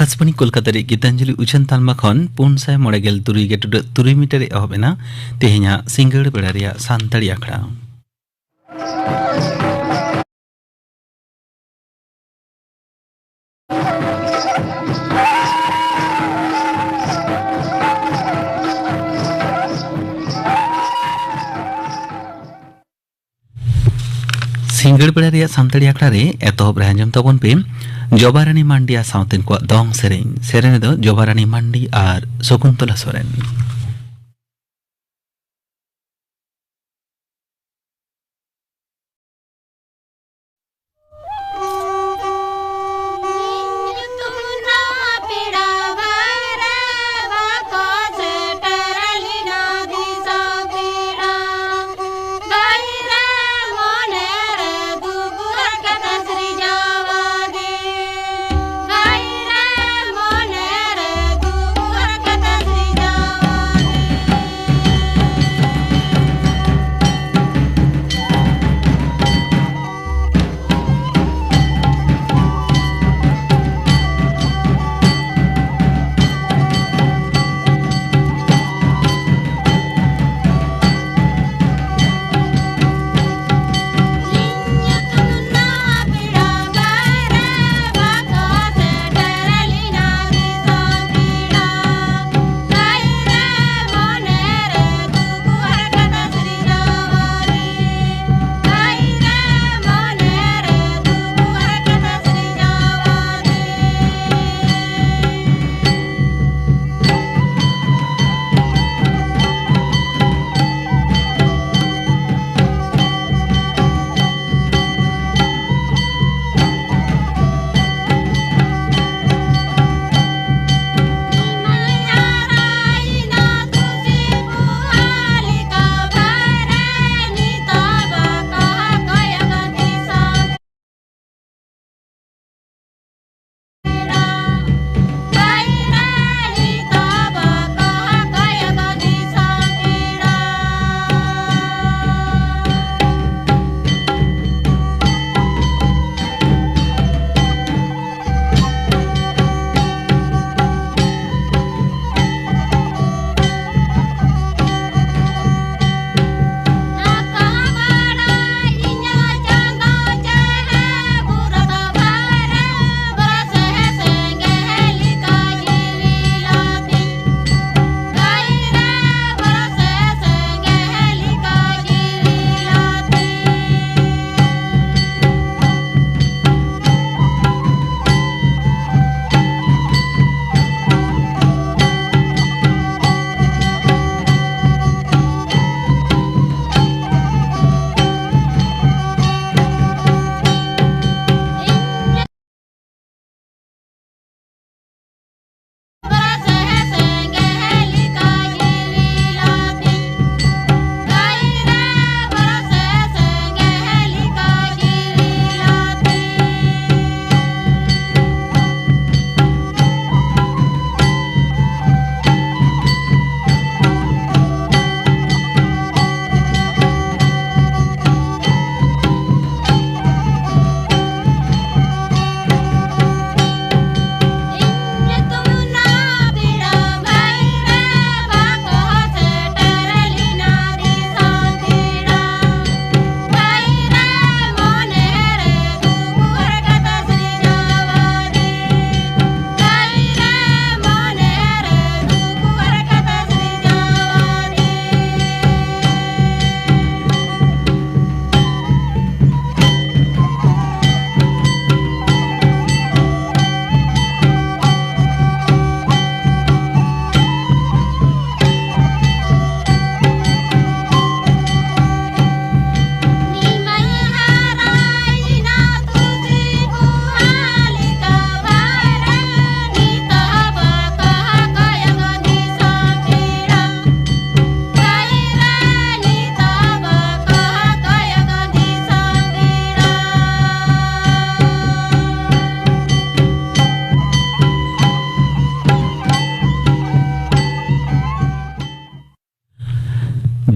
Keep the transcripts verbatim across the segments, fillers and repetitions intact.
ᱟᱠᱟᱥᱵᱟᱬᱤ ᱠᱳᱞᱠᱟᱛᱟ ᱨᱮ ᱜᱤᱛᱟᱧᱡᱚᱞᱤ ᱩᱪᱷᱟᱹᱱ ᱛᱟᱞᱢᱟ ᱠᱷᱚᱱ ᱯᱩᱱ ᱥᱟᱭ ᱢᱚᱬᱮ ᱜᱮᱞ ᱛᱩᱨᱩᱭ ᱜᱮᱴᱩᱰᱟᱹᱜ ᱛᱩᱨᱩᱭ ᱢᱤᱴᱟᱨ ᱨᱮ ᱮᱦᱚᱵ ᱮᱱᱟ ᱛᱮᱦᱮᱧᱟᱜ ᱥᱤᱸᱜᱟᱹᱲ ᱵᱮᱲᱟ ᱨᱮᱭᱟᱜ ᱥᱟᱱᱛᱟᱲᱤ ᱟᱠᱷᱲᱟ᱾ ᱥᱤᱸᱜᱟᱹᱲ ᱵᱮᱲᱟ ᱨᱮᱭᱟᱜ ᱥᱟᱱᱛᱟᱲᱤ ᱟᱠᱷᱲᱟ ᱨᱮ ᱮᱛᱚᱦᱚᱵ ᱨᱮ ᱟᱸᱡᱚᱢ ᱛᱟᱵᱚᱱ ᱯᱮ ᱡᱚᱵᱟᱨᱟᱱᱤ ᱢᱟᱱᱰᱤ ᱟᱨ ᱥᱟᱶᱛᱮᱱ ᱠᱚᱣᱟᱜ ᱫᱚᱝ ᱥᱮᱨᱮᱧ᱾ ᱥᱮᱨᱮᱧ ᱨᱮᱫᱚ ᱡᱚᱵᱟᱨᱟᱱᱤ ᱢᱟᱱᱰᱤ ᱟᱨ ᱥᱚᱠᱩᱱᱛᱚᱞᱟ ᱥᱚᱨᱮᱱ᱾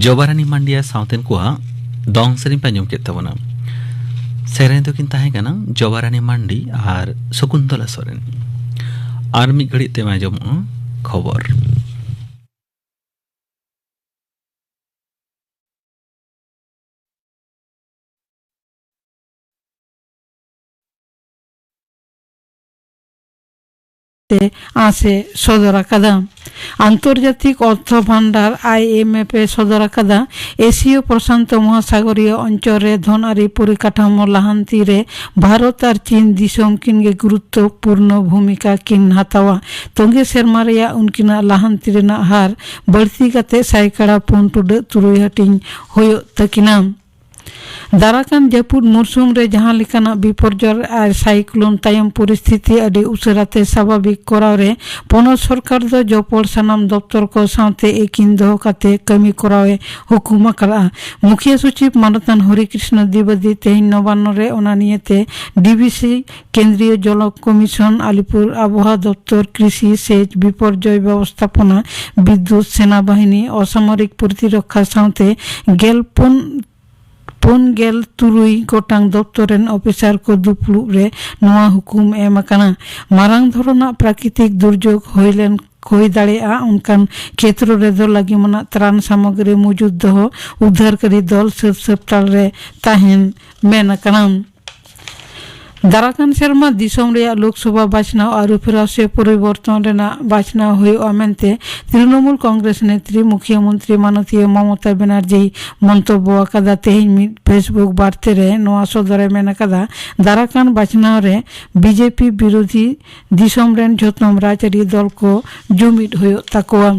ᱡᱚᱵᱟᱨᱟᱱᱤ ᱢᱟᱱᱰᱤᱭᱟ ᱥᱟᱶᱛᱮᱱ ᱠᱚᱣᱟᱜ ᱫᱚᱝ ᱥᱮᱨᱮᱧ ᱯᱮ ᱟᱸᱡᱚᱢ ᱠᱮᱫ ᱛᱟᱵᱚᱱᱟ᱾ ᱥᱮᱨᱮᱧ ᱫᱚᱠᱤᱱ ᱛᱟᱦᱮᱸ ᱠᱟᱱᱟ ᱡᱚᱵᱟᱨᱟᱱᱤ ᱢᱟᱱᱰᱤ ᱟᱨ ᱥᱚᱠᱩᱱᱛᱚᱞᱟ ᱥᱚᱨᱮᱱ᱾ ᱟᱨ ᱢᱤᱫ ᱜᱷᱟᱹᱲᱤᱡ ᱛᱮᱢᱟ ᱟᱸᱡᱚᱢᱚᱜᱼᱟ ᱠᱷᱚᱵᱚᱨ᱾ ᱛᱮ ᱟᱸᱥ ᱮ ᱥᱚᱫᱚᱨ ᱟᱠᱟᱫᱟ᱾ ᱟᱱᱛᱚᱨᱡᱟᱛᱤᱠ ᱚᱨᱛᱷᱚ ᱵᱷᱟᱱᱰᱟᱨ, ᱟᱭ ᱮᱢ ᱮᱯᱷ, ᱮ ᱥᱚᱫᱚᱨ ᱟᱠᱟᱫᱟ, ᱮᱥᱤᱭᱚ ᱯᱨᱚᱥᱟᱱᱛᱚ ᱢᱚᱦᱟᱥᱟᱜᱚᱨᱤᱭᱚ ᱚᱧᱪᱚᱞ ᱨᱮ ᱫᱷᱚᱱ ᱟᱹᱨᱤ ᱯᱚᱨᱤᱠᱟᱴᱷᱟᱢᱳ ᱞᱟᱦᱟᱱᱛᱤ ᱨᱮ ᱵᱷᱟᱨᱚᱛ ᱟᱨ ᱪᱤᱱ ᱫᱤᱥᱚᱢ ᱠᱤᱱ ᱜᱮ ᱜᱩᱨᱩᱛᱛᱚᱯᱩᱨᱱᱚ ᱵᱷᱩᱢᱤᱠᱟ ᱠᱤᱱ ᱦᱟᱛᱟᱣᱟ᱾ ᱛᱚᱸᱜᱮ ᱥᱮᱨᱢᱟ ᱨᱮᱭᱟᱜ ᱩᱱᱠᱤᱱᱟᱜ ᱞᱟᱦᱟᱱᱛᱤ ᱨᱮᱱᱟᱜ ᱦᱟᱨ ᱵᱟᱹᱲᱛᱤ ᱠᱟᱛᱮ ᱥᱟᱭᱠᱟᱲᱟ ᱯᱩᱱ ᱴᱩᱰᱟᱹᱜ ᱛᱩᱨᱩᱭ ᱦᱟᱹᱴᱤᱧ ᱦᱩᱭᱩᱜ ᱛᱟᱹᱠᱤᱱᱟ᱾ ᱫᱟᱨᱟᱠᱟᱱ ᱡᱟᱹᱯᱩᱫ ᱢᱩᱨᱥᱩᱢ ᱨᱮ ᱡᱟᱦᱟᱸ ᱞᱮᱠᱟᱱᱟᱜ ᱵᱤᱯᱚᱨᱡᱚᱭ ᱟᱨ ᱥᱟᱭᱠᱞᱳᱱ ᱛᱟᱭᱚᱢ ᱯᱚᱨᱤᱥᱛᱷᱤᱛᱤ ᱟᱹᱰᱤ ᱩᱥᱟᱹᱨᱟ ᱛᱮ ᱥᱟᱵᱷᱟᱵᱤᱠ ᱠᱚᱨᱟᱣ ᱨᱮ ᱯᱚᱱᱚᱛ ᱥᱚᱨᱠᱟᱨ ᱫᱚ ᱡᱚᱯᱚᱲ ᱥᱟᱱᱟᱢ ᱫᱚᱯᱛᱚᱨ ᱠᱚ ᱥᱟᱶᱛᱮ ᱮᱠᱤᱱ ᱫᱚᱦᱚ ᱠᱟᱛᱮ ᱠᱟᱹᱢᱤ ᱠᱚᱨᱟᱣ ᱮ ᱦᱩᱠᱩᱢ ᱟᱠᱟᱫᱼᱟ᱾ ᱢᱩᱠᱷᱤᱭᱟᱹ ᱥᱚᱪᱤᱵᱽ ᱢᱟᱱᱚᱛᱟᱱ ᱦᱚᱨᱤ ᱠᱨᱤᱥᱱᱚ ᱫᱤᱵᱮᱫᱤ ᱛᱮᱦᱮᱧ ᱱᱚᱵᱟᱱᱱᱚ ᱨᱮ ᱚᱱᱟ ᱱᱤᱭᱮᱛᱮ ᱰᱤᱵᱤᱥᱤ, ᱠᱮᱱᱫᱨᱤᱭᱚ ᱡᱚᱞ ᱠᱚᱢᱤᱥᱚᱱ, ᱟᱞᱤᱯᱩᱨ ᱟᱵᱚᱦᱟᱣᱟ ᱫᱚᱯᱛᱚᱨ, ᱠᱨᱤᱥᱤ, ᱥᱮᱪ, ᱵᱤᱯᱚᱨᱡᱚᱭ ᱵᱮᱵᱚᱥᱛᱷᱟᱯᱚᱱᱟ, ᱵᱤᱫᱽᱭᱩᱛ, ᱥᱮᱱᱟ ᱵᱟᱦᱤᱱᱤ, ᱚᱥᱟᱢᱚᱨᱤᱠ ᱯᱨᱚᱛᱤᱨᱚᱠᱠᱷᱟ ᱥᱟᱶᱛᱮ ᱜᱮᱞ ᱯᱩᱱ ᱯᱩᱱ ᱜᱮᱞ ᱛᱩᱨᱩᱭ ᱜᱚᱴᱟᱝ ᱫᱚᱯᱛᱚᱨ ᱨᱮᱱ ᱚᱯᱷᱤᱥᱟᱨ ᱠᱚ ᱫᱩᱯᱲᱩᱵ ᱨᱮ ᱱᱚᱣᱟ ᱦᱩᱠᱩᱢ ᱮᱢ ᱟᱠᱟᱱᱟ᱾ ᱢᱟᱨᱟᱝ ᱫᱷᱚᱨᱚᱱᱟᱜ ᱯᱨᱟᱠᱨᱤᱛᱤᱠ ᱫᱩᱨᱡᱳᱜᱽ ᱦᱩᱭ ᱞᱮᱱ, ᱦᱩᱭ ᱫᱟᱲᱮᱭᱟᱜᱼᱟ, ᱚᱱᱠᱟᱱ ᱠᱷᱮᱛᱨᱚ ᱨᱮᱫᱚ ᱞᱟᱹᱜᱤᱢᱟᱱᱟᱜ ᱛᱨᱟᱱ ᱥᱟᱢᱚᱜᱨᱤ ᱢᱚᱡᱩᱫ ᱫᱚᱦᱚ ᱩᱫᱽᱫᱷᱟᱨᱠᱟᱨᱤ ᱫᱚᱞ ᱥᱟᱹᱛ ᱥᱟᱯᱴᱟᱞ ᱨᱮ ᱛᱟᱦᱮᱱ ᱢᱮᱱ ᱟᱠᱟᱱᱟ᱾ ᱫᱟᱨᱟᱠᱟᱱ ᱥᱮᱨᱢᱟ ᱫᱤᱥᱚᱢ ᱨᱮᱭᱟᱜ ᱞᱳᱠᱥᱚᱵᱷᱟ ᱵᱟᱪᱷᱱᱟᱣ ᱟᱹᱨᱩᱯᱷᱮᱨᱟᱣ ᱥᱮ ᱯᱚᱨᱤᱵᱚᱨᱛᱚᱱ ᱨᱮᱱᱟᱜ ᱵᱟᱪᱷᱱᱟᱣ ᱦᱩᱭᱩᱜᱼᱟ ᱢᱮᱱᱛᱮ ᱛᱨᱤᱱᱚᱢᱩᱞ ᱠᱚᱝᱜᱨᱮᱥ ᱱᱮᱛᱨᱤ ᱢᱩᱠᱷᱭᱟᱹ ᱢᱚᱱᱛᱨᱤ ᱢᱟᱱᱚᱛᱤᱭᱟᱹ ᱢᱚᱢᱚᱛᱟ ᱵᱮᱱᱟᱨᱡᱤ ᱢᱚᱱᱛᱚᱵᱵᱚ ᱟᱠᱟᱫᱟ᱾ ᱛᱮᱦᱮᱧ ᱢᱤᱫ Facebook ᱵᱟᱨᱛᱮ ᱨᱮ ᱱᱚᱣᱟ ᱥᱚᱫᱚᱨᱮ ᱢᱮᱱ ᱟᱠᱟᱫᱟ, ᱫᱟᱨᱟᱠᱟᱱ ᱵᱟᱪᱷᱱᱟᱣ ᱨᱮ ᱵᱤᱡᱮᱯᱤ ᱵᱤᱨᱳᱫᱷᱤ ᱫᱤᱥᱚᱢ ᱨᱮᱱ ᱡᱷᱚᱛᱚᱢ ᱨᱟᱡᱽᱟᱹᱨᱤ ᱫᱚᱞ ᱠᱚ ᱡᱩᱢᱤᱫ ᱦᱩᱭᱩᱜ ᱛᱟᱠᱚᱣᱟ᱾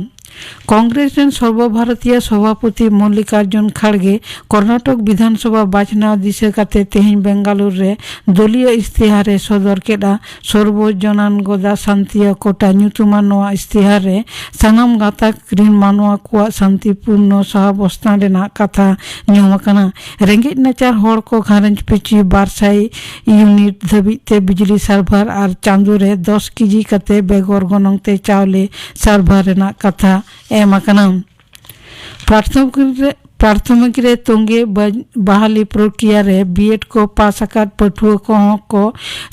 ᱠᱚᱝᱜᱨᱮᱥ ᱨᱮᱱ ᱥᱚᱨᱵᱚ ᱵᱷᱟᱨᱚᱛᱤᱭᱚ ᱥᱚᱵᱷᱟᱯᱚᱛᱤ ᱢᱚᱞᱞᱤᱠᱟᱨᱡᱩᱱ ᱠᱷᱟᱲᱜᱮ ᱠᱚᱨᱱᱟᱴᱚᱠ ᱵᱤᱫᱷᱟᱱ ᱥᱚᱵᱷᱟ ᱵᱟᱪᱷᱱᱟᱣ ᱫᱤᱥᱟᱹ ᱠᱟᱛᱮ ᱛᱮᱦᱮᱧ ᱵᱮᱝᱜᱟᱞᱩᱨᱩ ᱨᱮ ᱫᱚᱞᱤᱭᱚ ᱤᱥᱛᱤᱦᱟᱨ ᱮ ᱥᱚᱫᱚᱨ ᱠᱮᱫᱼᱟ᱾ ᱥᱚᱨᱵᱚ ᱡᱚᱱᱟᱱ ᱜᱚᱫᱟ ᱥᱟᱱᱛᱤᱭᱟ ᱠᱚᱴᱟ ᱧᱩᱛᱩᱢᱟᱱ ᱱᱚᱣᱟ ᱤᱥᱛᱤᱦᱟᱨ ᱨᱮ ᱥᱟᱱᱟᱢ ᱜᱟᱛᱟᱠ ᱨᱤᱱ ᱢᱟᱱᱣᱟ ᱠᱚᱣᱟᱜ ᱥᱟᱱᱛᱤᱯᱩᱨᱱᱚ ᱥᱚᱦᱟᱵᱚᱥᱛᱷᱟᱱ ᱨᱮᱱᱟᱜ ᱠᱟᱛᱷᱟ ᱧᱩᱢ ᱟᱠᱟᱱᱟ᱾ ᱨᱮᱸᱜᱮᱡ ᱱᱟᱪᱟᱨ ᱦᱚᱲ ᱠᱚ ᱜᱷᱟᱨᱚᱸᱡᱽ ᱯᱤᱪᱷᱤ ᱵᱟᱨ ᱥᱟᱭ ᱤᱭᱩᱱᱤᱴ ᱫᱷᱟᱹᱵᱤᱡ ᱛᱮ ᱵᱤᱡᱽᱞᱤ ᱥᱟᱨᱵᱷᱟᱨ ᱟᱨ ᱪᱟᱸᱫᱳ ᱨᱮ ᱫᱚᱥ ᱠᱮᱡᱤ ᱠᱟᱛᱮ ᱵᱮᱜᱚᱨ ᱜᱚᱱᱚᱝ ᱛᱮ ᱪᱟᱣᱞᱮ ᱥᱟᱨᱵᱷᱟᱨ ᱨᱮᱱᱟᱜ ᱠᱟᱛᱷᱟ ᱮᱢ ᱟᱠᱟᱱᱟ᱾ ᱯᱨᱟᱛᱷᱚᱢᱤᱠ ᱨᱮ ᱯᱨᱟᱛᱷᱚᱢᱤᱠ ᱨᱮ ᱛᱚᱝᱜᱮ ᱵᱟ- ᱵᱟᱦᱟᱞᱤ ᱯᱨᱚᱠᱨᱤᱭᱟ ᱨᱮ ᱵᱤᱮᱰ ᱠᱚ ᱯᱟᱥ ᱟᱠᱟᱫ ᱯᱟᱹᱴᱷᱩᱣᱟᱹ ᱠᱚᱦᱚᱸ ᱠᱚ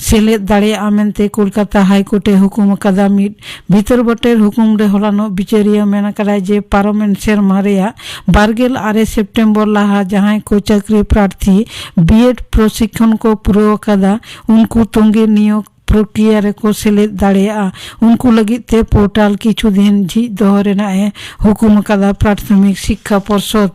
ᱥᱮᱞᱮᱫ ᱫᱟᱲᱮᱭᱟᱜᱼᱟ ᱢᱮᱱᱛᱮ ᱠᱳᱞᱠᱟᱛᱟ ᱦᱟᱭ ᱠᱳᱨᱴ ᱮ ᱦᱩᱠᱩᱢ ᱟᱠᱟᱫᱟ᱾ ᱢᱤᱫ ᱵᱷᱤᱛᱟᱹᱨ ᱵᱚᱴᱮᱨ ᱦᱩᱠᱩᱢ ᱨᱮ ᱦᱚᱞᱟᱱᱚᱜ ᱵᱤᱪᱟᱹᱨᱤᱭᱟᱹ ᱢᱮᱱ ᱟᱠᱟᱫᱟᱭ ᱡᱮ ᱯᱟᱨᱚᱢᱮᱱ ᱥᱮᱨᱢᱟ ᱨᱮᱭᱟᱜ ᱵᱟᱨᱜᱮᱞ ᱟᱨᱮ ᱥᱮᱯᱴᱮᱢᱵᱚᱨ ᱞᱟᱦᱟ ᱡᱟᱦᱟᱸᱭ ᱠᱚ ᱪᱟᱹᱠᱨᱤ ᱯᱨᱟᱨᱛᱷᱤ ᱵᱤᱮᱰ ᱯᱨᱚᱥᱤᱠᱠᱷᱚᱱ ᱠᱚ ᱯᱩᱨᱟᱹᱣ ᱟᱠᱟᱫᱟ, ᱩᱱᱠᱩ ᱛᱚᱝᱜᱮ ᱱᱤᱭᱳᱜᱽ ᱯᱨᱚᱠᱨᱤᱭᱟ ᱨᱮᱠᱚ ᱥᱮᱞᱮᱫ ᱫᱟᱲᱮᱭᱟᱜᱼᱟ᱾ ᱩᱱᱠᱩ ᱞᱟᱹᱜᱤᱫ ᱛᱮ ᱯᱳᱨᱴᱟᱞ ᱠᱤᱪᱷᱩ ᱫᱤᱱ ᱡᱷᱤᱡ ᱫᱚᱦᱚ ᱨᱮᱱᱟᱜ ᱮ ᱦᱩᱠᱩᱢ ᱟᱠᱟᱫᱟ ᱯᱨᱟᱛᱷᱚᱢᱤᱠ ᱥᱤᱠᱠᱷᱟ ᱯᱚᱨᱥᱚᱫ᱾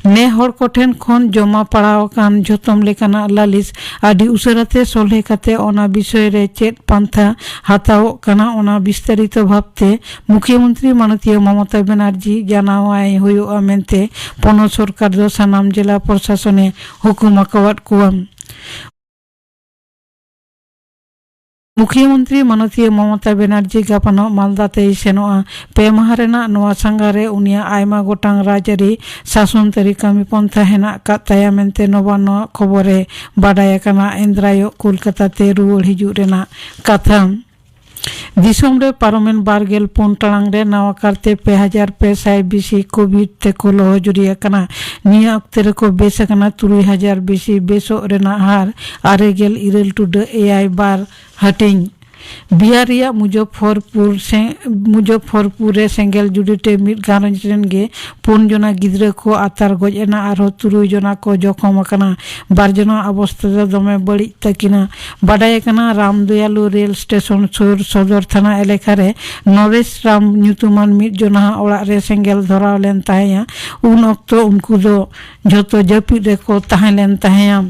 ᱱᱮ ᱦᱚᱲ ᱠᱚᱴᱷᱮᱱ ᱠᱷᱚᱱ ᱡᱚᱢᱟ ᱯᱟᱲᱟᱣ ᱟᱠᱟᱱ ᱡᱷᱚᱛᱚᱢ ᱞᱮᱠᱟᱱᱟᱜ ᱞᱟᱹᱞᱤᱥ ᱟᱹᱰᱤ ᱩᱥᱟᱹᱨᱟ ᱛᱮ ᱥᱚᱞᱦᱮ ᱠᱟᱛᱮ ᱚᱱᱟ ᱵᱤᱥᱚᱭ ᱨᱮ ᱪᱮᱫ ᱯᱟᱱᱛᱷᱟ ᱦᱟᱛᱟᱣᱚᱜ ᱠᱟᱱᱟ, ᱚᱱᱟ ᱵᱤᱥᱛᱟᱨᱤᱛᱚ ᱵᱷᱟᱵᱽᱛᱮ ᱢᱩᱠᱷᱭᱚᱢᱚᱱᱛᱨᱤ ᱢᱟᱱᱚᱛᱤᱭᱟᱹ ᱢᱚᱢᱚᱛᱟ ᱵᱮᱱᱟᱨᱡᱤ ᱡᱟᱱᱟᱣ ᱟᱭ ᱦᱩᱭᱩᱜᱼᱟ ᱢᱮᱱᱛᱮ ᱯᱚᱱᱚᱛ ᱥᱚᱨᱠᱟᱨ ᱫᱚ ᱥᱟᱱᱟᱢ ᱡᱮᱞᱟ ᱯᱨᱚᱥᱟᱥᱚᱱ ᱮ ᱦᱩᱠᱩᱢ ᱟᱠᱟᱣᱟᱫ ᱠᱚᱣᱟ᱾ ᱢᱩᱠᱷᱭᱚᱢᱚᱱᱛᱨᱤ ᱢᱟᱱᱚᱛᱤᱭᱟᱹ ᱢᱚᱢᱚᱛᱟ ᱵᱮᱱᱟᱨᱡᱤ ᱜᱟᱯᱟᱱᱚᱜ ᱢᱟᱞᱫᱟ ᱛᱮᱭ ᱥᱮᱱᱚᱜᱼᱟ᱾ ᱯᱮ ᱢᱟᱦᱟ ᱨᱮᱱᱟᱜ ᱱᱚᱣᱟ ᱥᱟᱸᱜᱷᱟᱨ ᱨᱮ ᱩᱱᱤᱭᱟᱜ ᱟᱭᱢᱟ ᱜᱚᱴᱟᱝ ᱨᱟᱡᱽᱟᱹᱨᱤ ᱥᱟᱥᱚᱱ ᱛᱟᱹᱨᱤ ᱠᱟᱹᱢᱤ ᱯᱚᱱᱛᱷᱟ ᱦᱮᱱᱟᱜ ᱟᱠᱟᱫ ᱛᱟᱭᱟ ᱢᱮᱱᱛᱮ ᱱᱚᱵᱟᱱᱱᱚ ᱟᱜ ᱠᱷᱚᱵᱚᱨ ᱨᱮ ᱵᱟᱰᱟᱭ ᱟᱠᱟᱱᱟ᱾ ᱮᱱᱫᱨᱟᱭᱚᱜ ᱠᱳᱞᱠᱟᱛᱟ ᱛᱮ ᱨᱩᱣᱟᱹᱲ ᱦᱤᱡᱩᱜ ᱨᱮᱱᱟᱜ ᱠᱟᱛᱷᱟ᱾ ᱫᱤᱥᱚᱢ ᱨᱮ ᱯᱟᱨᱚᱢᱮᱱ ᱵᱟᱨ ᱜᱮᱞ ᱯᱩᱱ ᱴᱟᱲᱟᱝ ᱨᱮ ᱱᱟᱣᱟ ᱠᱟᱨᱛᱮ ᱯᱮ ᱦᱟᱡᱟᱨ ᱯᱮ ᱥᱟᱭ ᱵᱮᱥᱤ ᱠᱳᱵᱷᱤᱰ ᱛᱮᱠᱚ ᱞᱚᱦᱚᱡᱩᱨᱤ ᱟᱠᱟᱱᱟ᱾ ᱱᱤᱭᱟᱹ ᱚᱠᱛᱮ ᱨᱮᱠᱚ ᱵᱮᱥ ᱟᱠᱟᱱᱟ ᱛᱩᱨᱩᱭ ᱦᱟᱡᱟᱨ ᱵᱮᱥᱤ, ᱵᱮᱥᱚᱜ ᱨᱮᱱᱟᱜ ᱦᱟᱨ ᱟᱨᱮ ᱜᱮᱞ ᱤᱨᱟᱹᱞ ᱴᱩᱰᱟᱹᱜ ᱮᱭᱟᱭ ᱵᱟᱨ ᱦᱟᱹᱴᱤᱧ᱾ ᱵᱤᱦᱟᱨ ᱨᱮᱭᱟᱜ ᱢᱩᱡᱚᱯᱷᱚᱨᱯᱩᱨ ᱥᱮ-, ᱢᱩᱡᱚᱯᱷᱚᱨᱯᱩᱨ ᱨᱮ ᱥᱮᱸᱜᱮᱞ ᱡᱩᱰᱤ ᱛᱮ ᱢᱤᱫ ᱜᱷᱟᱨᱚᱸᱡᱽ ᱨᱮᱱ ᱜᱮ ᱯᱩᱱ ᱡᱚᱱᱟ ᱜᱤᱫᱽᱨᱟᱹ ᱠᱚ ᱟᱛᱟᱨ ᱜᱚᱡ ᱮᱱᱟ, ᱟᱨᱦᱚᱸ ᱛᱩᱨᱩᱭ ᱡᱚᱱᱟ ᱠᱚ ᱡᱚᱠᱷᱚᱢ ᱟᱠᱟᱱᱟ᱾ ᱵᱟᱨ ᱡᱚᱱᱟ ᱚᱵᱚᱥᱛᱟ ᱫᱚ ᱫᱚᱢᱮ ᱵᱟᱹᱲᱤᱡ ᱛᱟᱹᱠᱤᱱᱟ᱾ ᱵᱟᱰᱟᱭ ᱟᱠᱟᱱᱟ, ᱨᱟᱢᱫᱚᱭᱟᱞᱩ ᱨᱮᱞ ᱥᱴᱮᱥᱚᱱ ᱥᱩᱨ ᱥᱚᱫᱚᱨ ᱛᱷᱟᱱᱟ ᱮᱞᱟᱠᱟ ᱨᱮ ᱱᱚᱨᱮᱥ ᱨᱟᱢ ᱧᱩᱛᱩᱢᱟᱱ ᱢᱤᱫ ᱡᱚᱱᱟ ᱚᱲᱟᱜ ᱨᱮ ᱥᱮᱸᱜᱮᱞ ᱫᱷᱚᱨᱟᱣ ᱞᱮᱱ ᱛᱟᱦᱮᱸᱭᱟ᱾ ᱩᱱ ᱚᱠᱛᱚ ᱩᱱᱠᱩ ᱫᱚ ᱡᱷᱚᱛᱚ ᱡᱟᱹᱯᱤᱫ ᱨᱮᱠᱚ ᱛᱟᱦᱮᱸ ᱞᱮᱱ ᱛᱟᱦᱮᱸᱭᱟ᱾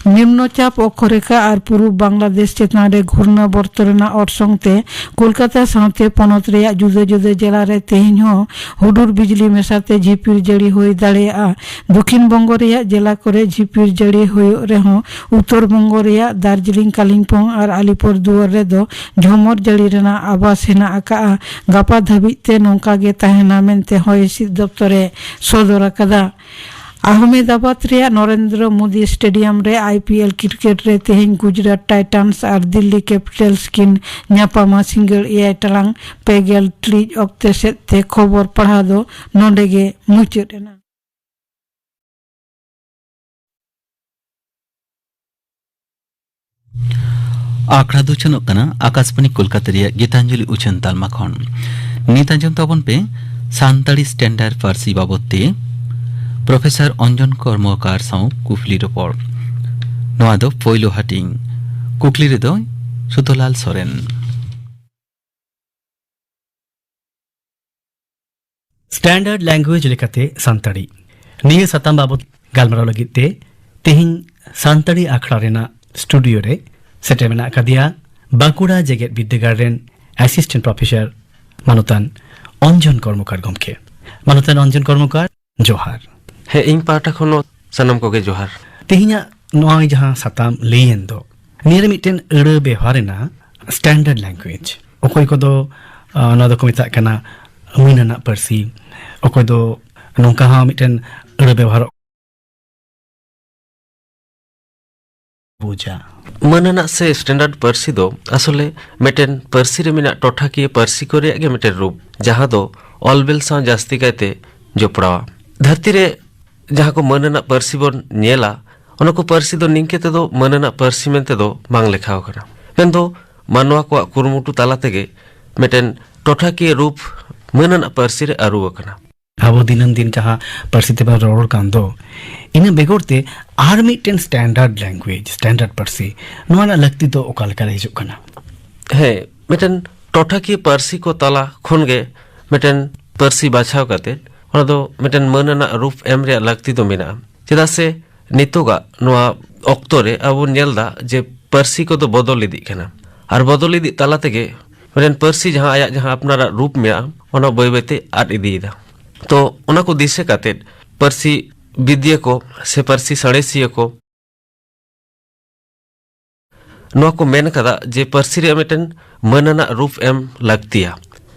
ᱱᱤᱢᱱᱚ ᱪᱟᱯ ᱚᱠᱠᱷᱚᱨᱮᱠᱷᱟ ᱟᱨ ᱯᱩᱨᱩᱵ ᱵᱟᱝᱞᱟᱫᱮᱥ ᱪᱮᱛᱟᱱ ᱨᱮ ᱜᱷᱩᱨᱱᱟ ᱵᱚᱨᱛᱚ ᱨᱮᱱᱟᱜ ᱚᱨᱥᱚᱝ ᱛᱮ ᱠᱳᱞᱠᱟᱛᱟ ᱥᱟᱶᱛᱮ ᱯᱚᱱᱚᱛ ᱨᱮᱭᱟᱜ ᱡᱩᱫᱟᱹ ᱡᱩᱫᱟᱹ ᱡᱮᱞᱟ ᱨᱮ ᱛᱮᱦᱮᱧ ᱦᱚᱸ ᱦᱩᱰᱩᱨ ᱵᱤᱡᱽᱞᱤ ᱢᱮᱥᱟᱛᱮ ᱡᱷᱤᱯᱤᱨ ᱡᱟᱹᱲᱤ ᱦᱩᱭ ᱫᱟᱲᱮᱭᱟᱜᱼᱟ᱾ ᱫᱚᱠᱷᱤᱱ ᱵᱚᱝᱜᱚ ᱨᱮᱭᱟᱜ ᱡᱮᱞᱟ ᱠᱚᱨᱮ ᱡᱷᱤᱯᱤᱨ ᱡᱟᱹᱲᱤ ᱦᱩᱭᱩᱜ ᱨᱮᱦᱚᱸ, ᱩᱛᱛᱚᱨ ᱵᱚᱝᱜᱚ ᱨᱮᱭᱟᱜ ᱫᱟᱨᱡᱤᱞᱤᱝ, ᱠᱟᱞᱤᱢᱯᱚᱝ ᱟᱨ ᱟᱞᱤᱯᱩᱨ ᱫᱩᱣᱟᱨ ᱨᱮᱫᱚ ᱡᱷᱚᱢᱚᱨ ᱡᱟᱹᱲᱤ ᱨᱮᱱᱟᱜ ᱟᱵᱷᱟᱥ ᱦᱮᱱᱟᱜ ᱟᱠᱟᱫᱼᱟ᱾ ᱜᱟᱯᱟ ᱫᱷᱟᱹᱵᱤᱡ ᱛᱮ ᱱᱚᱝᱠᱟ ᱜᱮ ᱛᱟᱦᱮᱱᱟ ᱢᱮᱱᱛᱮ ᱦᱚᱭ ᱦᱤᱸᱥᱤᱫ ᱫᱚᱯᱛᱚᱨ ᱮ ᱥᱚᱫᱚᱨ ᱟᱠᱟᱫᱟ᱾ ᱟᱦᱢᱮᱫᱟᱵᱟᱫᱽ ᱨᱮᱭᱟᱜ ᱱᱚᱨᱮᱱᱫᱨᱚ ᱢᱳᱫᱤ ᱥᱴᱮᱰᱤᱭᱟᱢ ᱨᱮ ᱟᱭ ᱯᱤ ᱮᱞ ᱠᱨᱤᱠᱮᱴ ᱨᱮ ᱛᱮᱦᱮᱧ ᱜᱩᱡᱽᱨᱟᱴ ᱴᱟᱭᱴᱟᱱᱥ ᱟᱨ ᱫᱤᱞᱞᱤ ᱠᱮᱯᱤᱴᱟᱞᱥ ᱠᱤᱱ ᱧᱟᱯᱟᱢᱟ᱾ ᱥᱤᱸᱜᱟᱹᱲ ᱮᱭᱟᱭ ᱴᱟᱲᱟᱝ ᱯᱮ ᱜᱮᱞ ᱴᱤᱲᱤᱡ ᱚᱠᱛᱮ ᱥᱮᱫ ᱛᱮ᱾ ᱠᱷᱚᱵᱚᱨ ᱯᱟᱲᱦᱟᱣ ᱫᱚ ᱱᱚᱰᱮ ᱜᱮ ᱢᱩᱪᱟᱹᱫ ᱮᱱᱟ᱾ ᱟᱠᱷᱲᱟ ᱫᱚ ᱪᱟᱞᱟᱜ ᱠᱟᱱᱟ ᱟᱠᱟᱥᱵᱟᱬᱤ ᱠᱳᱞᱠᱟᱛᱟ ᱨᱮᱭᱟᱜ ᱜᱤᱛᱟᱧᱡᱚᱞᱤ ᱩᱪᱷᱟᱹᱱ ᱛᱟᱞᱢᱟ ᱠᱷᱚᱱ᱾ ᱱᱤᱛ ᱟᱸᱡᱚᱢ ᱛᱟᱵᱚᱱ ᱯᱮ ᱥᱟᱱᱛᱟᱲᱤ ᱥᱴᱮᱱᱰᱟᱨᱰ ᱯᱟᱹᱨᱥᱤ ᱵᱟᱵᱚᱫ ᱛᱮ ᱯᱨᱚᱯᱷᱮᱥᱚᱨ ᱚᱧᱡᱚᱱ ᱠᱚᱨᱢᱚᱠᱟᱨ ᱥᱟᱶ ᱠᱩᱠᱞᱤ ᱨᱚᱯᱚᱲ᱾ ᱱᱚᱣᱟ ᱫᱚ ᱯᱳᱭᱞᱳ ᱦᱟᱹᱴᱤᱧ᱾ ᱠᱩᱠᱞᱤ ᱨᱮᱫᱚ ᱥᱩᱫᱷᱚᱞᱟᱞ ᱥᱚᱨᱮᱱ᱾ ᱥᱴᱮᱱᱰᱟᱨᱰ ᱞᱮᱝᱜᱩᱭᱮᱡᱽ ᱞᱮᱠᱟᱛᱮ ᱥᱟᱱᱛᱟᱲᱤ, ᱱᱤᱭᱟᱹ ᱥᱟᱛᱟᱢ ᱵᱟᱵᱚᱛ ᱜᱟᱞᱢᱟᱨᱟᱣ ᱞᱟᱹᱜᱤᱫ ᱛᱮ ᱛᱮᱦᱮᱧ ᱥᱟᱱᱛᱟᱲᱤ ᱟᱠᱷᱲᱟ ᱨᱮᱱᱟᱜ ᱥᱴᱩᱰᱤᱭᱳ ᱨᱮ ᱥᱮᱴᱮᱨ ᱢᱮᱱᱟᱜ ᱟᱠᱟᱫᱮᱭᱟ ᱵᱟᱸᱠᱩᱲᱟ ᱡᱮᱜᱮᱛ ᱵᱤᱨᱫᱟᱹᱜᱟᱲ ᱨᱮᱱ ᱮᱥᱤᱥᱴᱮᱱᱴ ᱯᱨᱚᱯᱷᱮᱥᱚᱨ ᱢᱟᱱᱚᱛᱟᱱ ᱚᱧᱡᱚᱱ ᱠᱚᱨᱢᱚᱠᱟᱨ ᱜᱚᱢᱠᱮ᱾ ᱢᱟᱱᱚᱛᱟᱱ ᱚᱧᱡᱚᱱ ᱠᱚᱨᱢᱚᱠᱟᱨ, ᱡᱚᱦᱟᱨ᱾ ᱦᱮᱸ, ᱤᱧ ᱯᱟᱦᱴᱟ ᱠᱷᱚᱱ ᱦᱚᱸ ᱥᱟᱱᱟᱢ ᱠᱚᱜᱮ ᱡᱚᱦᱟᱨ᱾ ᱛᱮᱦᱮᱧᱟᱜ ᱱᱚᱜᱼᱚᱭ ᱡᱟᱦᱟᱸ ᱥᱟᱛᱟᱢ ᱞᱟᱹᱭᱮᱱ ᱫᱚ, ᱱᱤᱭᱟᱹ ᱨᱮ ᱢᱤᱫᱴᱮᱱ ᱟᱹᱲᱟᱹ ᱵᱮᱣᱦᱟᱨ ᱨᱮᱱᱟᱜ ᱥᱴᱮᱱᱰᱟᱨᱰ ᱞᱮᱝᱜᱩᱭᱮᱡᱽ, ᱚᱠᱚᱭ ᱠᱚᱫᱚ, ᱟᱸ, ᱱᱚᱣᱟ ᱫᱚᱠᱚ ᱢᱮᱛᱟᱜ ᱠᱟᱱᱟ ᱢᱟᱹᱱ ᱟᱱᱟᱜ ᱯᱟᱹᱨᱥᱤ, ᱚᱠᱚᱭ ᱫᱚ ᱱᱚᱝᱠᱟ ᱦᱚᱸ ᱢᱤᱫᱴᱮᱱ ᱟᱹᱲᱟᱹ ᱵᱮᱣᱦᱟᱨᱚᱜ ᱵᱩᱡᱟ᱾ ᱢᱟᱹᱱ ᱟᱱᱟᱜ ᱥᱮ ᱥᱴᱮᱱᱰᱟᱨᱰ ᱯᱟᱹᱨᱥᱤ ᱫᱚ ᱟᱥᱚᱞᱮ ᱢᱤᱫᱴᱮᱱ ᱯᱟᱹᱨᱥᱤ ᱨᱮ ᱢᱮᱱᱟᱜ ᱴᱚᱴᱷᱟᱠᱤᱭᱟᱹ ᱯᱟᱹᱨᱥᱤ ᱠᱚ ᱨᱮᱭᱟᱜ ᱜᱮ ᱢᱤᱫᱴᱮᱱ ᱨᱩᱯ, ᱡᱟᱦᱟᱸ ᱫᱚ ᱚᱞ ᱵᱤᱞ ᱥᱟᱶ ᱡᱟᱹᱥᱛᱤ ᱠᱟᱭᱛᱮ ᱡᱚᱯᱲᱟᱣᱟ᱾ ᱫᱷᱟᱹᱨᱛᱤ ᱨᱮ ᱡᱟᱦᱟᱸ ᱠᱚ ᱢᱟᱹᱱ ᱟᱱᱟᱜ ᱯᱟᱹᱨᱥᱤ ᱵᱚᱱ ᱧᱮᱞᱟ, ᱚᱱᱟ ᱠᱚ ᱯᱟᱹᱨᱥᱤ ᱫᱚ ᱱᱤᱝᱠᱟᱹ ᱛᱮᱫᱚ ᱢᱟᱹᱱ ᱟᱱᱟᱜ ᱯᱟᱹᱨᱥᱤ ᱢᱮᱱᱛᱮ ᱫᱚ ᱵᱟᱝ ᱞᱮᱠᱷᱟᱣ ᱟᱠᱟᱱᱟ᱾ ᱢᱮᱱᱫᱚ ᱢᱟᱱᱣᱟ ᱠᱚᱣᱟᱜ ᱠᱩᱨᱩᱢᱩᱴᱩ ᱛᱟᱞᱟ ᱛᱮᱜᱮ ᱢᱤᱫᱴᱮᱱ ᱴᱚᱴᱷᱟᱠᱤᱭᱟᱹ ᱨᱩᱯ ᱢᱟᱹᱱ ᱟᱱᱟᱜ ᱯᱟᱹᱨᱥᱤ ᱨᱮ ᱟᱹᱨᱩ ᱟᱠᱟᱱᱟ᱾ ᱟᱵᱚ ᱫᱤᱱᱟᱹᱢ ᱫᱤᱱ ᱡᱟᱦᱟᱸ ᱯᱟᱹᱨᱥᱤ ᱛᱮᱵᱚᱱ ᱨᱚᱲ ᱠᱟᱱ ᱫᱚ, ᱤᱱᱟᱹ ᱵᱮᱜᱚᱨ ᱛᱮ ᱟᱨ ᱢᱤᱫᱴᱮᱱ ᱥᱴᱮᱱᱰᱟᱨᱰ ᱞᱮᱝᱜᱩᱭᱮᱡᱽ, ᱥᱴᱮᱱᱰᱟᱨᱰ ᱯᱟᱹᱨᱥᱤ, ᱱᱚᱣᱟ ᱨᱮᱱᱟᱜ ᱞᱟᱹᱠᱛᱤ ᱫᱚ ᱚᱠᱟ ᱞᱮᱠᱟ ᱨᱮ ᱦᱤᱡᱩᱜ ᱠᱟᱱᱟ? ᱦᱮᱸ, ᱢᱤᱫᱴᱮᱱ ᱴᱚᱴᱷᱟᱠᱤᱭᱟᱹ ᱯᱟᱹᱨᱥᱤ ᱠᱚ ᱛᱟᱞᱟ ᱠᱷᱚᱱ ᱜᱮ ᱢᱤᱫᱴᱮᱱ ᱯᱟᱹᱨᱥᱤ ᱵᱟᱪᱷᱟᱣ ᱠᱟᱛᱮ ᱚᱱᱟ ᱫᱚ ᱢᱤᱫᱴᱮᱱ ᱢᱟᱹᱱ ᱟᱱᱟᱜ ᱨᱩᱯ ᱮᱢ ᱨᱮᱭᱟᱜ ᱞᱟᱹᱠᱛᱤ ᱫᱚ ᱢᱮᱱᱟᱜᱼᱟ᱾ ᱪᱮᱫᱟᱜ ᱥᱮ ᱱᱤᱛᱚᱜᱟᱜ ᱱᱚᱣᱟ ᱚᱠᱛᱚ ᱨᱮ ᱟᱵᱚ ᱵᱚᱱ ᱧᱮᱞ ᱮᱫᱟ ᱡᱮ ᱯᱟᱹᱨᱥᱤ ᱠᱚᱫᱚ ᱵᱚᱫᱚᱞ ᱤᱫᱤᱜ ᱠᱟᱱᱟ, ᱟᱨ ᱵᱚᱫᱚᱞ ᱤᱫᱤᱜ ᱛᱟᱞᱟ ᱛᱮᱜᱮ ᱢᱤᱫᱴᱮᱱ ᱯᱟᱹᱨᱥᱤ ᱡᱟᱦᱟᱸ ᱟᱭᱟᱜ ᱡᱟᱦᱟᱸ ᱟᱯᱱᱟᱨᱟᱜ ᱨᱩᱯ ᱢᱮᱱᱟᱜᱼᱟ, ᱚᱱᱟ ᱵᱟᱹᱭ ᱵᱟᱹᱭᱛᱮ ᱟᱫ ᱤᱫᱤᱭᱮᱫᱟ᱾ ᱛᱚ ᱚᱱᱟ ᱠᱚ ᱫᱤᱥᱟᱹ ᱠᱟᱛᱮ ᱯᱟᱹᱨᱥᱤ ᱵᱤᱫᱽᱭᱟᱹ ᱠᱚ ᱥᱮ ᱯᱟᱹᱨᱥᱤ ᱥᱟᱬᱮᱥᱤᱭᱟᱹ ᱠᱚ ᱱᱚᱣᱟ ᱠᱚ ᱢᱮᱱ ᱠᱟᱫᱟ ᱡᱮ ᱯᱟᱹᱨᱥᱤ ᱨᱮᱭᱟᱜ ᱢᱤᱫᱴᱮᱱ ᱢᱟᱹᱱ ᱟᱱᱟᱜ ᱨᱩᱯ ᱮᱢ ᱞᱟᱹᱠᱛᱤᱭᱟ,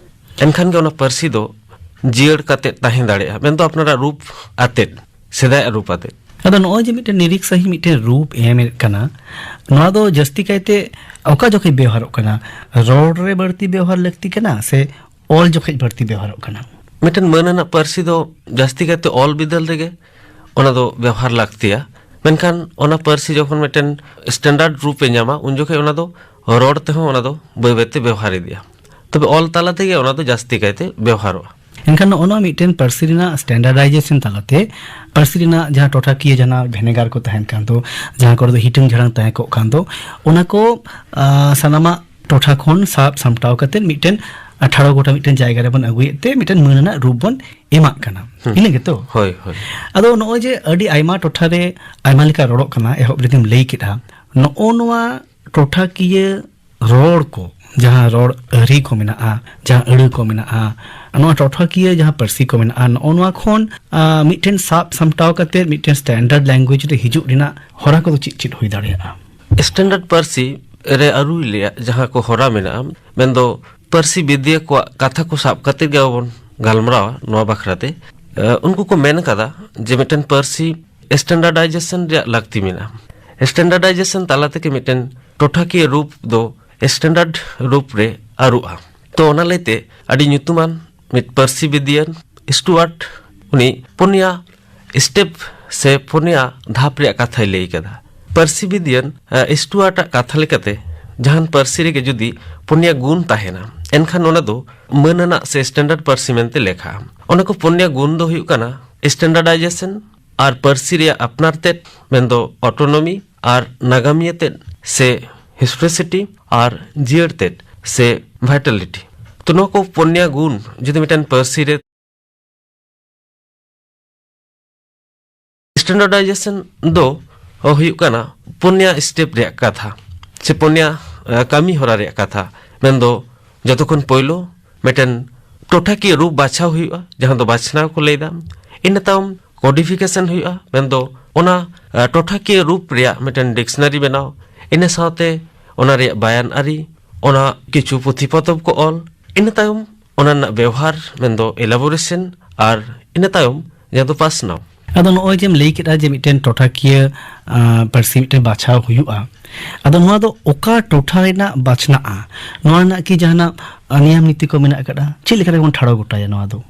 ᱮᱱᱠᱷᱟᱱ ᱜᱮ ᱚᱱᱟ ᱯᱟᱹᱨᱥᱤ ᱫᱚ ᱡᱤᱭᱟᱹᱲ ᱠᱟᱛᱮ ᱛᱟᱦᱮᱸ ᱫᱟᱲᱮᱭᱟᱜᱼᱟ, ᱢᱮᱱᱫᱚ ᱟᱯᱱᱟᱨᱟᱜ ᱨᱩᱯ ᱟᱛᱮᱫ᱾ ᱥᱮᱫᱟᱭᱟᱜ ᱨᱩᱯ ᱟᱛᱮ᱾ ᱟᱫᱚ ᱱᱚᱜᱼᱚᱭ ᱡᱮ ᱢᱤᱫᱴᱮᱱ ᱱᱤᱨᱤᱠ ᱥᱟᱺᱦᱤᱡ ᱢᱤᱫᱴᱮᱱ ᱨᱩᱯ ᱮᱢᱮᱫ ᱠᱟᱱᱟ, ᱱᱚᱣᱟ ᱫᱚ ᱡᱟᱹᱥᱛᱤ ᱠᱟᱭᱛᱮ ᱚᱠᱟ ᱡᱚᱠᱷᱮᱡ ᱵᱮᱣᱦᱟᱨᱚᱜ ᱠᱟᱱᱟ? ᱨᱚᱲ ᱨᱮ ᱵᱟᱹᱲᱛᱤ ᱵᱮᱣᱦᱟᱨ ᱞᱟᱹᱠᱛᱤ ᱠᱟᱱᱟ ᱥᱮ ᱚᱞ ᱡᱚᱠᱷᱮᱡ ᱵᱟᱹᱲᱛᱤ ᱵᱮᱣᱦᱟᱨᱚᱜ ᱠᱟᱱᱟ? ᱢᱤᱫᱴᱮᱱ ᱢᱟᱹᱱ ᱟᱱᱟᱜ ᱯᱟᱹᱨᱥᱤ ᱫᱚ ᱡᱟᱹᱥᱛᱤ ᱠᱟᱭᱛᱮ ᱚᱞ ᱵᱤᱫᱟᱹᱞ ᱨᱮᱜᱮ ᱚᱱᱟ ᱫᱚ ᱵᱮᱣᱦᱟᱨ ᱞᱟᱹᱠᱛᱤᱭᱟ᱾ ᱢᱮᱱᱠᱷᱟᱱ ᱚᱱᱟ ᱯᱟᱹᱨᱥᱤ ᱡᱚᱠᱷᱚᱱ ᱢᱤᱫᱴᱮᱱ ᱥᱴᱮᱱᱰᱟᱨᱰ ᱨᱩᱯ ᱮ ᱧᱟᱢᱟ, ᱩᱱ ᱡᱚᱠᱷᱮᱡ ᱚᱱᱟ ᱫᱚ ᱨᱚᱲ ᱛᱮᱦᱚᱸ ᱚᱱᱟ ᱫᱚ ᱵᱟᱹᱭ ᱵᱟᱹᱭᱛᱮ ᱵᱮᱣᱦᱟᱨ ᱤᱫᱤᱜᱼᱟ᱾ ᱛᱚᱵᱮ ᱚᱞ ᱛᱟᱞᱟ ᱛᱮᱜᱮ ᱚᱱᱟ ᱫᱚ ᱡᱟᱹᱥᱛᱤ ᱠᱟᱭᱛᱮ ᱵᱮᱣᱦᱟᱨᱚᱜᱼᱟ᱾ ᱮᱱᱠᱷᱟᱱ ᱱᱚᱜᱼᱚ ᱱᱚᱣᱟ ᱢᱤᱫᱴᱮᱱ ᱯᱟᱹᱨᱥᱤ ᱨᱮᱱᱟᱜ ᱥᱴᱮᱱᱰᱟᱨᱰᱟᱭᱡᱮᱥᱚᱱ ᱛᱟᱞᱟᱛᱮ ᱯᱟᱹᱨᱥᱤ ᱨᱮᱱᱟᱜ ᱡᱟᱦᱟᱸ ᱴᱚᱴᱷᱟᱠᱤᱭᱟᱹ ᱡᱟᱦᱟᱸ ᱵᱷᱮᱱᱮᱜᱟᱨ ᱠᱚ ᱛᱟᱦᱮᱱ ᱠᱟᱱ ᱫᱚ, ᱡᱟᱦᱟᱸ ᱠᱚᱨᱮ ᱫᱚ ᱦᱤᱴᱟᱹᱝ ᱡᱷᱟᱲᱟᱝ ᱛᱟᱦᱮᱸ ᱠᱚᱜ ᱠᱟᱱ ᱫᱚ, ᱚᱱᱟ ᱠᱚ, ᱟ, ᱥᱟᱱᱟᱢᱟᱜ ᱴᱚᱴᱷᱟ ᱠᱷᱚᱱ ᱥᱟᱵ ᱥᱟᱢᱴᱟᱣ ᱠᱟᱛᱮ ᱢᱤᱫᱴᱮᱱ ᱟᱴᱷᱟᱲᱚ ᱜᱚᱴᱟᱝ ᱢᱤᱫᱴᱮᱱ ᱡᱟᱭᱜᱟ ᱨᱮᱵᱚᱱ ᱟᱹᱜᱩᱭᱮᱫ ᱛᱮ ᱢᱤᱫᱴᱮᱱ ᱢᱟᱹᱱ ᱨᱮᱱᱟᱜ ᱨᱩᱯ ᱵᱚᱱ ᱮᱢᱟᱜ ᱠᱟᱱᱟ᱾ ᱦᱩᱸ᱾ ᱤᱱᱟᱹ ᱜᱮᱛᱚ? ᱦᱳᱭ, ᱦᱳᱭ᱾ ᱟᱫᱚ ᱱᱚᱜᱼᱚᱭ ᱡᱮ ᱟᱹᱰᱤ ᱟᱭᱢᱟ ᱴᱚᱴᱷᱟ ᱨᱮ ᱟᱭᱢᱟ ᱞᱮᱠᱟ ᱨᱚᱲᱚᱜ ᱠᱟᱱᱟ, ᱮᱦᱚᱵ ᱨᱮᱜᱮᱢ ᱞᱟᱹᱭ ᱠᱮᱫᱟ, ᱱᱚᱜᱼᱚ ᱱᱚᱣᱟ ᱴᱚᱴᱷᱟᱠᱤᱭᱟᱹ ᱨᱚᱲ ᱠᱚ, ᱡᱟᱦᱟᱸ ᱨᱚᱲ ᱟᱹᱨᱤ ᱠᱚ ᱢᱮᱱᱟᱜᱼᱟ, ᱡᱟᱦᱟᱸ ᱟᱹᱲᱟᱹ ᱠᱚ ᱢᱮᱱᱟᱜᱼᱟ, ᱱᱚᱣᱟ ᱴᱚᱴᱷᱟᱠᱤᱭᱟᱹ ᱡᱟᱦᱟᱸ ᱯᱟᱹᱨᱥᱤ ᱠᱚ ᱢᱮᱱᱟᱜᱼᱟ, ᱱᱚᱜᱼᱚ ᱱᱚᱣᱟ ᱠᱷᱚᱱ, ᱟ, ᱢᱤᱫᱴᱮᱱ ᱥᱟᱵ ᱥᱟᱢᱴᱟᱣ ᱠᱟᱛᱮ ᱢᱤᱫᱴᱮᱱ ᱥᱴᱮᱱᱰᱟᱨᱰ ᱞᱮᱝᱜᱩᱭᱮᱡᱽ ᱨᱮ ᱦᱤᱡᱩᱜ ᱨᱮᱱᱟᱜ ᱦᱚᱨᱟ ᱠᱚᱫᱚ ᱪᱮᱫ ᱪᱮᱫ ᱦᱩᱭ ᱫᱟᱲᱮᱭᱟᱜᱼᱟ? ᱥᱴᱮᱱᱰᱟᱨᱰ ᱯᱟᱹᱨᱥᱤ ᱨᱮ ᱟᱹᱨᱩᱭ ᱨᱮᱭᱟᱜ ᱡᱟᱦᱟᱸ ᱠᱚ ᱦᱚᱨᱟ ᱢᱮᱱᱟᱜᱼᱟ, ᱢᱮᱱᱫᱚ ᱯᱟᱹᱨᱥᱤ ᱵᱤᱫᱤᱭᱟᱹ ᱠᱚᱣᱟᱜ ᱠᱟᱛᱷᱟ ᱠᱚ ᱥᱟᱵ ᱠᱟᱛᱮ ᱜᱮ ᱟᱵᱚ ᱵᱚᱱ ᱜᱟᱞᱢᱟᱨᱟᱣᱟ ᱱᱚᱣᱟ ᱵᱟᱠᱷᱨᱟ ᱛᱮ᱾ ᱮ, ᱩᱱᱠᱩ ᱠᱚ ᱢᱮᱱ ᱠᱟᱫᱟ ᱡᱮ ᱢᱤᱫᱴᱮᱱ ᱯᱟᱹᱨᱥᱤ ᱥᱴᱮᱱᱰᱟᱨᱰᱟᱭᱡᱮᱥᱚᱱ ᱨᱮᱭᱟᱜ ᱞᱟᱹᱠᱛᱤ ᱢᱮᱱᱟᱜᱼᱟ᱾ ᱥᱴᱮᱱᱰᱟᱨᱰᱟᱭᱡᱮᱥᱚᱱ ᱛᱟᱞᱟ ᱛᱮᱜᱮ ᱢᱤᱫᱴᱮᱱ ᱴᱚᱴᱷᱟᱠᱤᱭᱟᱹ ᱨᱩᱯ ᱫᱚ ᱥᱴᱮᱱᱰᱟᱨᱰ ᱨᱩᱯ ᱨᱮ ᱟᱹᱨᱩᱜᱼᱟ᱾ ᱛᱚ, ᱚᱱᱟ ᱞᱟᱹᱭᱛᱮ ᱟᱹᱰᱤ ᱧᱩᱛᱩᱢᱟᱱ ᱢᱤᱫ ᱯᱟᱹᱨᱥᱤ ᱵᱤᱫᱤᱭᱟᱹ ᱥᱴᱩᱣᱟᱨᱴ, ᱩᱱᱤ ᱯᱩᱱᱭᱟ ᱥᱴᱮᱯ ᱥᱮ ᱯᱩᱱᱭᱟ ᱫᱷᱟᱯ ᱨᱮᱭᱟᱜ ᱠᱟᱛᱷᱟᱭ ᱞᱟᱹᱭ ᱠᱟᱫᱟ᱾ ᱯᱟᱹᱨᱥᱤ ᱵᱤᱫᱤᱭᱟᱹ, ᱮ, ᱥᱴᱩᱣᱟᱨᱴ ᱟᱜ ᱠᱟᱛᱷᱟ ᱞᱮᱠᱟᱛᱮ, ᱡᱟᱦᱟᱱ ᱯᱟᱹᱨᱥᱤ ᱨᱮᱜᱮ ᱡᱩᱫᱤ ᱯᱩᱱᱭᱟ ᱜᱩᱱ ᱛᱟᱦᱮᱱᱟ, ᱮᱱᱠᱷᱟᱱ ᱚᱱᱟ ᱫᱚ ᱢᱟᱹᱱ ᱟᱱᱟᱜ ᱥᱮ ᱥᱴᱮᱱᱰᱟᱨᱰ ᱯᱟᱹᱨᱥᱤ ᱢᱮᱱᱛᱮ ᱞᱮᱠᱷᱟᱜᱼᱟ᱾ ᱚᱱᱟ ᱠᱚ ᱯᱩᱱᱭᱟ ᱜᱩᱱ ᱫᱚ ᱦᱩᱭᱩᱜ ᱠᱟᱱᱟ ᱥᱴᱮᱱᱰᱟᱨᱰᱟᱭᱡᱮᱥᱚᱱ, ᱟᱨ ᱯᱟᱹᱨᱥᱤ ᱨᱮᱭᱟᱜ ᱟᱯᱱᱟᱨ ᱛᱮᱫ, ᱢᱮᱱᱫᱚ ᱚᱴᱳᱱᱚᱢᱤ, ᱟᱨ ᱱᱟᱜᱟᱢᱤᱭᱟᱹ ᱛᱮᱫ ᱥᱮ ᱦᱤᱥᱴᱳᱨᱤᱥᱤᱴᱤ, ᱟᱨ ᱡᱤᱭᱟᱹᱲ ᱛᱮᱫ ᱥᱮ ᱵᱷᱟᱭᱴᱟᱞᱤᱴᱤ᱾ ᱛᱚ, ᱱᱚᱣᱟ ᱠᱚ ᱯᱩᱱᱭᱟ ᱜᱩᱱ ᱡᱩᱫᱤ ᱢᱤᱫᱴᱮᱱ ᱯᱟᱹᱨᱥᱤ ᱨᱮ ᱥᱴᱮᱱᱰᱟᱨᱰᱟᱭᱡᱮᱥᱚᱱ ᱫᱚ ᱦᱩᱭᱩᱜ ᱠᱟᱱᱟ ᱯᱩᱱᱭᱟ ᱥᱴᱮᱯ ᱨᱮᱭᱟᱜ ᱠᱟᱛᱷᱟ ᱥᱮ ᱯᱩᱱᱭᱟ, ᱮ, ᱠᱟᱹᱢᱤ ᱦᱚᱨᱟ ᱨᱮᱭᱟᱜ ᱠᱟᱛᱷᱟ᱾ ᱢᱮᱱᱫᱚ ᱡᱚᱛᱚ ᱠᱷᱚᱱ ᱯᱳᱭᱞᱳ ᱢᱤᱫᱴᱮᱱ ᱴᱚᱴᱷᱟᱠᱤᱭᱟᱹ ᱨᱩᱯ ᱵᱟᱪᱷᱟᱣ ᱦᱩᱭᱩᱜᱼᱟ, ᱡᱟᱦᱟᱸ ᱫᱚ ᱵᱟᱪᱷᱱᱟᱣ ᱠᱚ ᱞᱟᱹᱭᱫᱟ᱾ ᱤᱱᱟᱹ ᱛᱟᱭᱚᱢ ᱠᱳᱰᱤᱯᱷᱤᱠᱮᱥᱚᱱ ᱦᱩᱭᱩᱜᱼᱟ, ᱢᱮᱱᱫᱚ ᱚᱱᱟ, ᱮ, ᱴᱚᱴᱷᱟᱠᱤᱭᱟᱹ ᱨᱩᱯ ᱨᱮᱭᱟᱜ ᱢᱤᱫᱴᱮᱱ ᱰᱤᱠᱥᱱᱟᱨᱤ ᱵᱮᱱᱟᱣ᱾ ᱤᱱᱟᱹ ᱥᱟᱶᱛᱮ ᱚᱱᱟ ᱨᱮᱭᱟᱜ ᱵᱟᱭᱟᱱ ᱟᱹᱨᱤ, ᱚᱱᱟ ᱠᱤᱪᱷᱩ ᱯᱩᱛᱷᱤ ᱯᱚᱛᱚᱵ ᱠᱚ ᱚᱞ᱾ ᱤᱱᱟᱹ ᱛᱟᱭᱚᱢ ᱚᱱᱟ ᱨᱮᱱᱟᱜ ᱵᱮᱣᱦᱟᱨ, ᱢᱮᱱᱫᱚ ᱮᱞᱟᱵᱳᱨᱮᱥᱚᱱ, ᱟᱨ ᱤᱱᱟᱹ ᱛᱟᱭᱚᱢ ᱡᱟᱦᱟᱸ ᱫᱚ ᱯᱟᱥᱱᱟᱣ᱾ ᱟᱫᱚ ᱱᱚᱜᱼᱚᱭ ᱡᱮᱢ ᱞᱟᱹᱭ ᱠᱮᱫᱟ ᱡᱮ ᱢᱤᱫᱴᱮᱱ ᱴᱚᱴᱷᱟᱠᱤᱭᱟᱹ ᱟᱸ, ᱯᱟᱹᱨᱥᱤ ᱢᱤᱫᱴᱮᱱ ᱵᱟᱪᱷᱟᱣ ᱦᱩᱭᱩᱜᱼᱟ, ᱟᱫᱚ ᱱᱚᱣᱟ ᱫᱚ ᱚᱠᱟ ᱴᱚᱴᱷᱟ ᱨᱮᱱᱟᱜ ᱵᱟᱪᱷᱱᱟᱜᱼᱟ? ᱱᱚᱣᱟ ᱨᱮᱱᱟᱜ ᱠᱤ ᱡᱟᱦᱟᱱᱟᱜ ᱟᱸ, ᱱᱤᱭᱚᱢ ᱱᱤᱛᱤ ᱠᱚ ᱢᱮᱱᱟᱜ ᱟᱠᱟᱫᱼᱟ? ᱪᱮᱫ ᱞᱮᱠᱟ ᱨᱮᱵᱚᱱ ᱴᱷᱟᱲᱚ ᱜᱚᱴᱟᱭᱟ ᱱᱚᱣᱟ ᱫᱚ?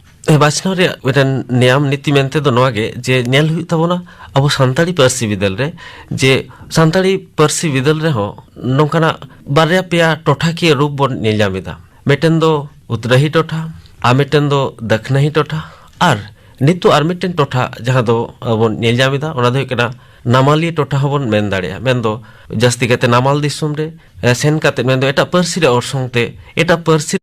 ᱵᱟᱪᱷᱱᱟᱣ ᱨᱮᱭᱟᱜ ᱢᱤᱫᱴᱮᱱ ᱱᱤᱭᱚᱢ ᱱᱤᱛᱤ ᱢᱮᱱᱛᱮ ᱫᱚ ᱱᱚᱣᱟ ᱜᱮ ᱡᱮ ᱧᱮᱞ ᱦᱩᱭᱩᱜ ᱛᱟᱵᱚᱱᱟ ᱟᱵᱚ ᱥᱟᱱᱛᱟᱲᱤ ᱯᱟᱹᱨᱥᱤ ᱵᱤᱫᱟᱹᱞ ᱨᱮ, ᱡᱮ ᱥᱟᱱᱛᱟᱲᱤ ᱯᱟᱹᱨᱥᱤ ᱵᱤᱫᱟᱹᱞ ᱨᱮᱦᱚᱸ ᱱᱚᱝᱠᱟᱱᱟᱜ ᱵᱟᱨᱭᱟ ᱯᱮᱭᱟ ᱴᱚᱴᱷᱟᱠᱤᱭᱟᱹ ᱨᱩᱯ ᱵᱚᱱ ᱧᱮᱞ ᱧᱟᱢ ᱮᱫᱟ᱾ ᱢᱤᱫᱴᱮᱱ ᱫᱚ ᱩᱛᱨᱟᱹᱦᱤ ᱴᱚᱴᱷᱟ, ᱟᱨ ᱢᱤᱫᱴᱮᱱ ᱫᱚ ᱫᱟᱹᱠᱷᱱᱟᱹᱦᱤ ᱴᱚᱴᱷᱟ, ᱟᱨ ᱱᱤᱛᱚᱜ ᱟᱨ ᱢᱤᱫᱴᱮᱱ ᱴᱚᱴᱷᱟ ᱡᱟᱦᱟᱸ ᱫᱚ ᱟᱵᱚ ᱵᱚᱱ ᱧᱮᱞ ᱧᱟᱢ ᱮᱫᱟ, ᱚᱱᱟ ᱫᱚ ᱦᱩᱭᱩᱜ ᱠᱟᱱᱟ ᱱᱟᱢᱟᱞᱤᱭᱟᱹ ᱴᱚᱴᱷᱟ ᱦᱚᱸᱵᱚᱱ ᱢᱮᱱ ᱫᱟᱲᱮᱭᱟᱜᱼᱟ᱾ ᱢᱮᱱᱫᱚ ᱡᱟᱹᱥᱛᱤ ᱠᱟᱭᱛᱮ ᱱᱟᱢᱟᱞ ᱫᱤᱥᱚᱢ ᱨᱮ ᱮ, ᱥᱮᱱ ᱠᱟᱛᱮ, ᱢᱮᱱᱫᱚ ᱮᱴᱟᱜ ᱯᱟᱹᱨᱥᱤ ᱨᱮ ᱚᱨᱥᱚᱝ ᱛᱮ ᱮᱴᱟᱜ ᱯᱟᱹᱨᱥᱤ